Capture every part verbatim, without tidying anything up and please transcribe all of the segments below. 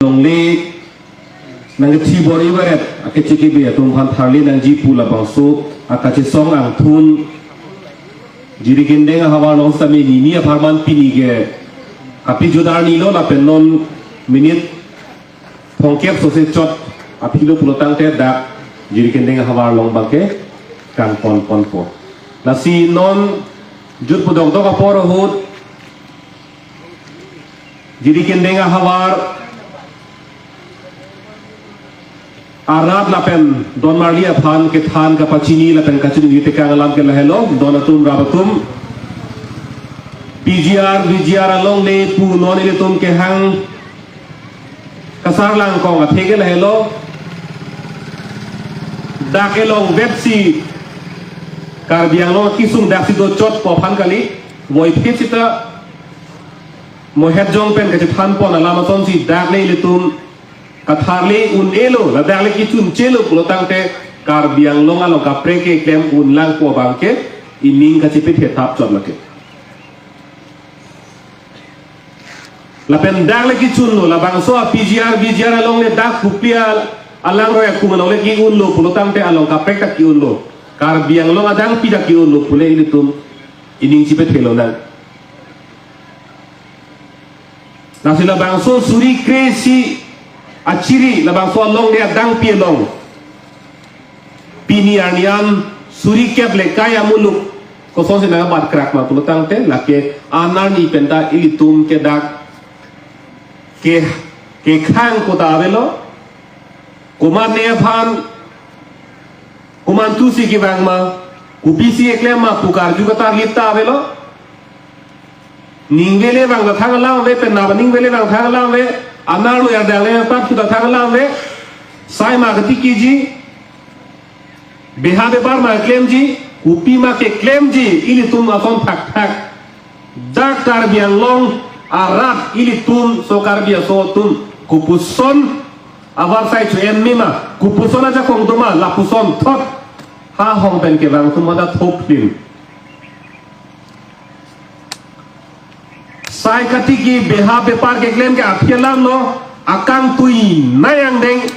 longle nangkethi bor-i varet akechikebe atum aphan tharli nangji pu labangso akachesong angthun Jirikindeng ahavar along sitame nini apharman pini ke kapi judar nilo lapen non minute thomkep sose chot aphi lo pulo tangte dak Jirikindeng ahavar along abangke kangpon ponpo. Lasi non jut pudok dok apor ahut Jirikindeng ahavar arat lapen donmarli aphan kethan kapachini lapen kachini tekang alam ke lahelo, don atum rap atum. P G R, V G R alongle pu non ilitum kehang kasarlang kong athe ke lahelo. Dak elong vepsi Karbi Anglong akesung daksi dochotpo aphan kali, voiphit sita mohet jong pen kachethanpon alam asonsi dak le ilitum katharli un-elo, ladak le kechunchelo pulo tangte Karbi Anglong along kaprek keklem unlangpo abangke ining kachepethethap chot lake. Lapen dak le kechunlo, labangso a P G R, V G R alongle dak Kopili alangroi akung along le ke-unlo pulo tangte along kaprek ta ke-unlo. Karbi Anglong adangpi ta ke-unlo pule ilitum ining chepethelonang. Lasi labangso suri kre-isi achiri labangso alongle adangpi along pini arni an suri kep le kai amuluk kosonsi nangbat krak ma pulo tangte lake an arni penta ilitum ke dak ke kekhang kota avelo, komatne aphan komantusi kevang ma, kopisi keklem ma pu karju katarlip ta avelo. Ningve le vang ta thang alam ave, penap aningve le vang thang alam ave, anar lo yardang le pat pu ta thang alam ave, sai ma katikiji, beha bepar ma keklemji, kopi ma keklemji, ilitum ason thakthak. Dak Karbi Anglong arat ilitum so Karbi aso atum kopuson avarsai cho-en me ma, kopuson ajakong do ma, lapuson thot ha hong pen kevang atum mada thoplim. Sai katiki beha bepar keklem ke aphi alam lo, akangtui nai angdeng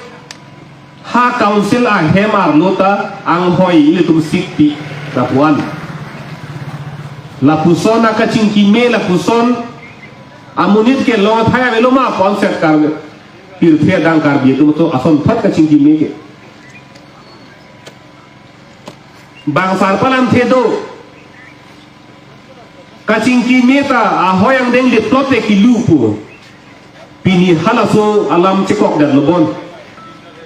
ha council ahem arlo ta anghoi ilitum sikpi lapu-an. Lapuson akachingki me, lapuson amonit ke long athai avelo ma pu-an set Karbi, pirthe adang Karbi atum to ason thot kachingki me ke. Bang sarpalam thedo. Kachingki me ta ahoi angdeng le plot te kilu pu. Pini halaso alam chekok dat lobon.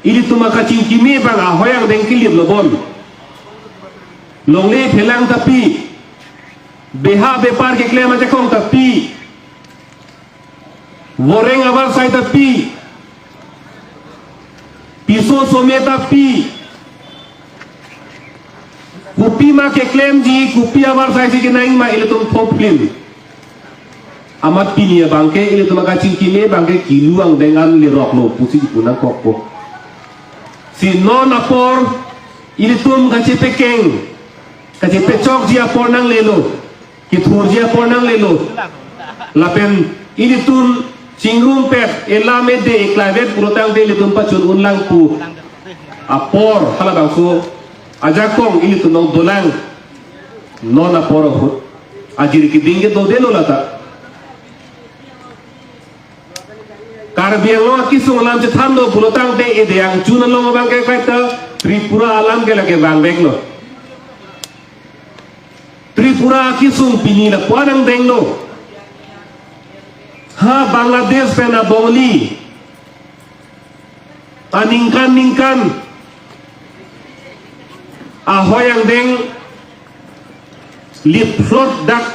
Ilitum akachingki me bang ahoi angdeng kilip lobon. Longle phelang tapi. Beha bepar keklem ajakong tapi. Voreng avarsai tapi, piso some tapi, kopi ma keklemji, kopi avarsai si kenang ma ilitum thoplim. Amat pini abangke ilitum akachingki me abangke kilu angdeng an lerok lo pusi ipu nangkokpo. Si non apor ilitum kachepekeng, kachepechokji apor nanglelo. Kethurji apor nanglelo. Lapen ilitum chingrumpet, elam ede, eklaivet pulo tangte ilitum pachun unlang pu apor halabangso ajakong ilitum nong dolang. Non apor ahut ajirikiding ke dodelo lata. Karbi Anglong akesung alam chethan do pulo tangte ede angchun along abangke kaita Tripura alam ke lake vangveklo. Tripura akesung pini lapu-an angdeng lo. Ha Bangladesh pen a Bongali aningkan ningkan ahoi angdeng lip plot dak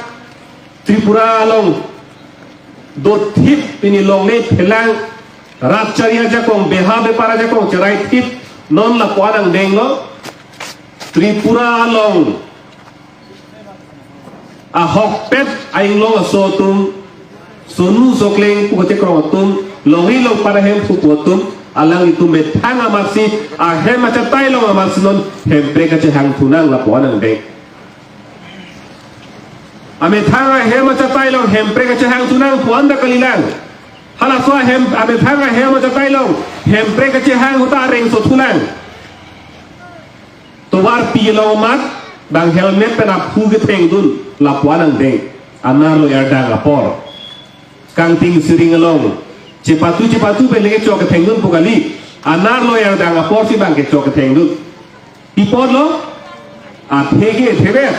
Tripura along dothip pini longle phelang rat chari ajakong beha bepar ajakong cherai thip non lapu-an angdeng lo. Tripura along ahokpet ainglong aso atum, sonu sokleng pu kachekrong atum, longri longpat ahem thupo atum, alanglitum methang amatsi ahem achatai along amatsi non hemprek kachehang thunang lapu-an angdeng. Amethang ahem achatai along hemprek kachehang thunang pu-an ta kalilang. Halaso ahem, amethang ahem ajatai along Hemprek kachehang ahut areng so thulang. Tovar pi along amat bang helmet pen aphu kethengdun lapu-an angdeng. Anerlo erdang apor. Kangting siring along chepatu chepatu pen le kechok kethengdun pu kali. Anerlo erdang apor si bang kechok kethengdun. Pi apotlo? Athe ke theber.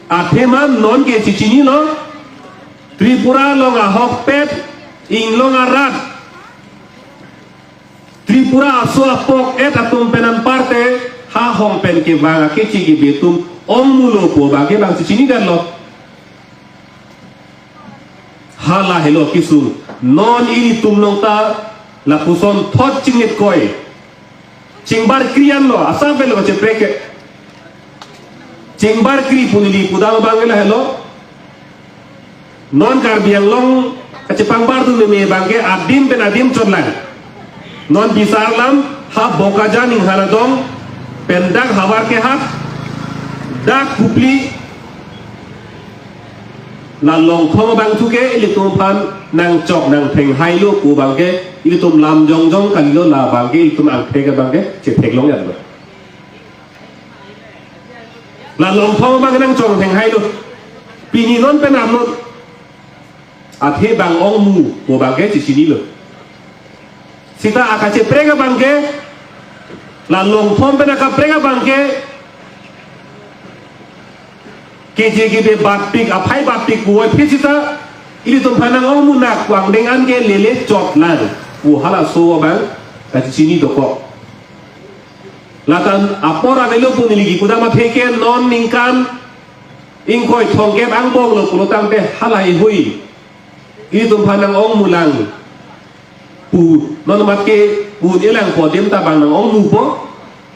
Athe man non ke chichinilo. Tripura along ahokpet, inglong arat, Tripura aso apok-et atum pen anparte ha hong pen kevang akeche kebe atum ongmulo pu abang ke bang si chinidetlo. Hala helo kesung. Non ilitum along ta lapuson thot chingit koi. Chingbar kri anlo, asap velo kacheprek ke. Chingbar kri pu neli pudam abang ke lahelo. Non Karbi Anglong kachepangbar dun meme abang ke adim pen adim chotlang. Non bisar alam ha Bokajan Inghan adong pen dak Howraghat, dak Kopili, la Longthong abang thu ke ilitum aphan nangchok nangtheng hailo pu abang ke ilitum lam jongjong kalilo, la abang ke ilitum angthek abang ke chetheklong yatlo. La Longthong abang nangchok nangtheng hailo. Pini non pen amnon athe bang ongmu pu abang ke chichinilo. Sita akacheprek abang ke, la Longthong pen akaprek abang ke, keche kebe batpik, aphai batpik puvoiphit sita ilitum aphan nang-ongmunak pu angdeng an ke lele chotlang pu halaso abang kachechini dokok. Lata apor avelo pu neli kipudam athe ke non ningkan ingkoi thomkep angbong lo pulo tangte halahei hui ilitum aphan nang-ongmulang pu, non mat ke pu-un-elang pu adim ta bang nang-ongmupo.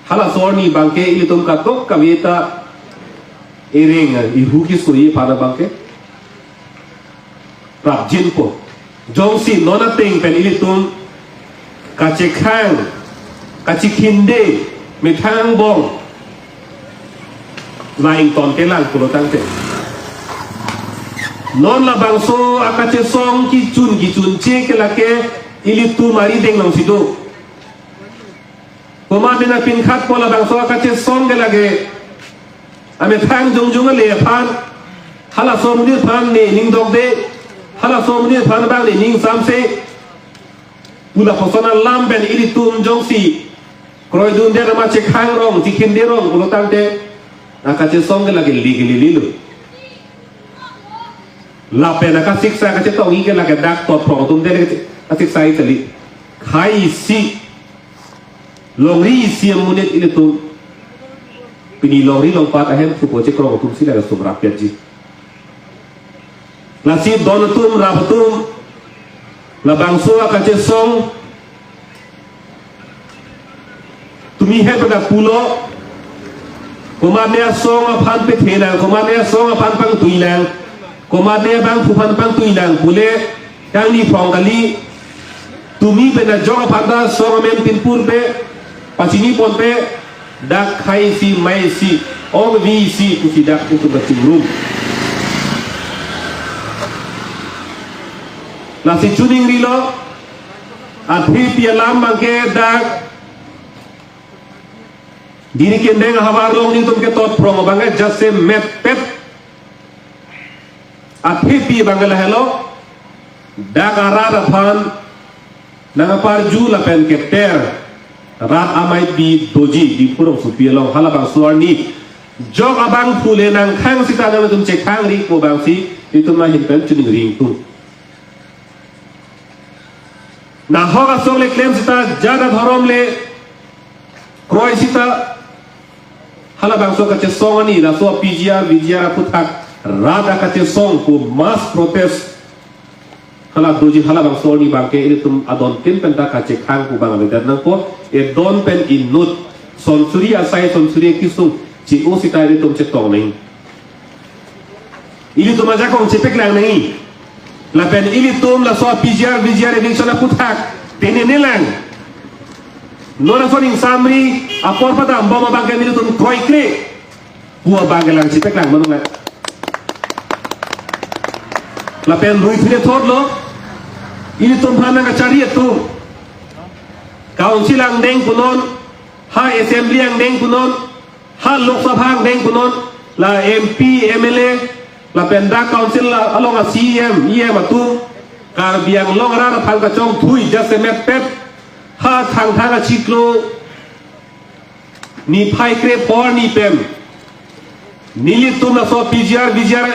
Halaso arni abang ke ilitum katok kave ta ereng ihu keso-i aphan abang ke prapjinpo. Jongsi non ateng pen ilitum kachekhang, kachekhinde methang angbong, la ington kelang pulo tangte, non labangso akachesong kichun kichunche ke lake ilitum arideng alongsi do. Komat nina pinkhatpo labangso akachesong ke lake amethang jongjong ale aphan, halaso amonit aphan ne ning dokde, halaso amonit aphan bang ne ning samse pu lapuson alam pen ilitum jongsi kroidundet ma chekhang rong, chekhinde rong pulo tangte, akachesong ke lake ligi lili lo. Lapen akasiksa kachetongji ke lake dak tot phrong atum te lake kasiksa-i kali. Khei isi, longri isi amonit ilitum pini longri longpat ahemphu po chekrong atum si lake sumrap petji. Lasi don atum, rap atum, labangso akachesong tumi het pada pulo, komat ne asong aphan pethenang, komat ne asong aphan pangtuinang, komat ne abangphu aphan pangtuinang pule, kangni phrong kali, tumi pen ajok aphan ta asong amen pinpur pe, pachini pon pe, dak khei isi, mei isi, ong vi isi pusi dak itum kachingrum. Lasi chuning rilo, athe pi alam abang ke dak Diri kendeng ahavar along nelitum ketot phrong abang ke jasemet pet. Athe pi abang ke lahelo, dak arat aphan nang aparju lapen keter rat amei pi doji Diphu rongsopi along, halabangso arni jok abangphu le nangkhang sita nangtum chekhang ri ko abang si itum ahin pen chuning ri ingtung. Nahok asong le klem sita jat adhorom le kroi sita, halabangso kachesong ani, laso P G R, V G R aphuthak rat akachesong pu mass protest hala doji, halabangso arni abang ke ilitum adon tin pen ta kachekhang pu abang avedet nangpo. Edon pen inut sonsuri asai sonsuri kesung chi-o sita ilitum chetong nang. Ilitum ajakong chepeklang nangji. Lapen ilitum laso P G R, V G R eviction aphuthak tenene lang. Non ason ingsamri apor padambom abang ke nelitum kroikre pu abang ke lang chepeklang manung lang. Lapen ruithune thotlo. Ilitum aphan nangkachari atum, Council angdeng punon, ha Assembly angdeng punon, ha Lok Sabha angdeng punon, la M P, M L A, lapen dak Council along a C E M, E M atum, Karbi Anglong arat aphan kachongthui jasemet pet, ha Thangthang achiklo niphai krepho arni pen nelitum laso P G R, V G R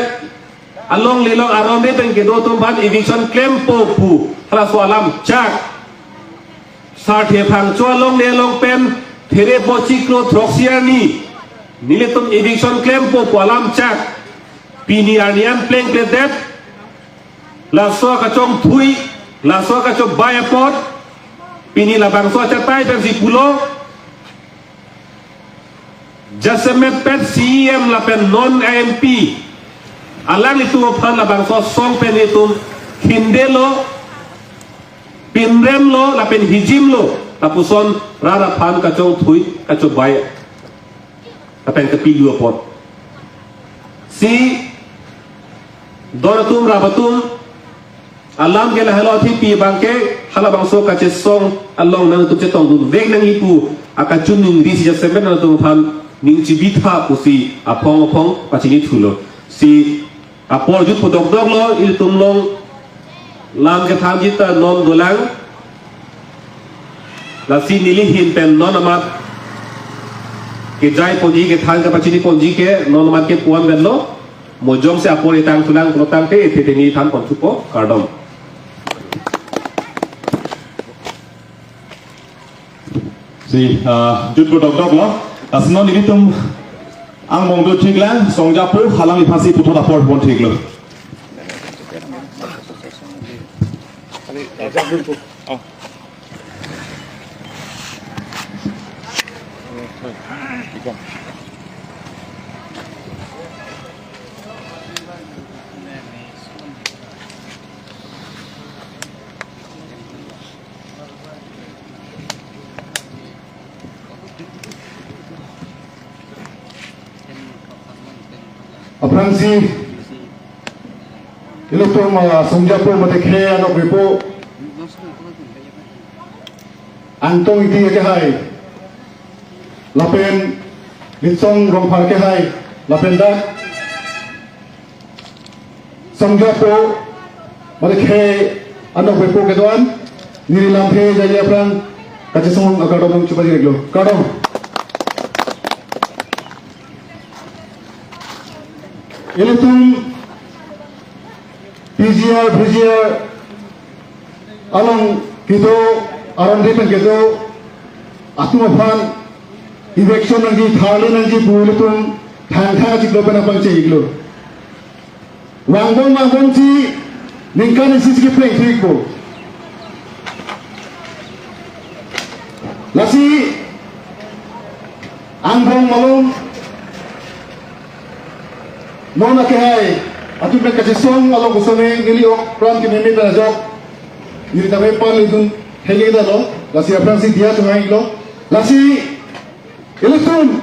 along lelong aron-re pen kedo atum aphan eviction klempo pu halaso alam chak. Sarthe Phangcho along nelong pen therepo chiklo throksi arni nelitum eviction klempo pu alam chak. Pini arni an plengkledet, laso kachongthui, laso kachobei apot, pini labangso achatai pensi pulo, jasemet pet C E M lapen non M P, alanglitum aphan labangso asong pen itum khindelo, pinremlo, lapen hijimlo, lapuson rat aphan kachongthui, kachobei lapen kapilu apot. Si don atum, rap atum, alam ke lahelo, athe pi abangke halabangso kachesong along nangtum chetongdunvek nangji pu akachiningri si jasemet nangtum aphan ning chibitha pusi aphong aphong pachinithulo. Si apor jutpo dokdoklo, ilitum along lam kethanji ta non dolang. Lasi neli ahin pen non amat kejaiponji, kethan kapachiniponji ke non amat kepu-an avelo. Mo jongsi apor etang thulang pulo tangte, ethe te neli thanponthupo, kardom. Si, ah, jutpo dokdoklo. Lasi non nelitum angbong do thik lang, Songja apo, halangli aphansi puthot apor pon thiklo. Aphrangsi ilitum, ah, Songja apo mate khei anokbepo Angtong Ingti akehai, lapen Litsong Rongphar akehai, lapen dak Songja apo mate khei anokbepo kedo-an, neli lamthe jaje aphrang kachesong akardom nangchipajir-iklo. Kardom. Ilitum P G R, V G R along kedo, aron-re pen kedo atum aphan eviction nangji, tharli nangji pu ilitum Thangthang achiklo pen nangpangche-iklo. Vangbom vangbomsi ningkan isi si kepleng thikpo. Lasi angbong malom non akehai atum pen kachesong along kosonne neli ok pran kememe pen ajok neli tame parlidun hegedalo. Lasi aphrangsi diya chungai-iklo. Lasi ilitum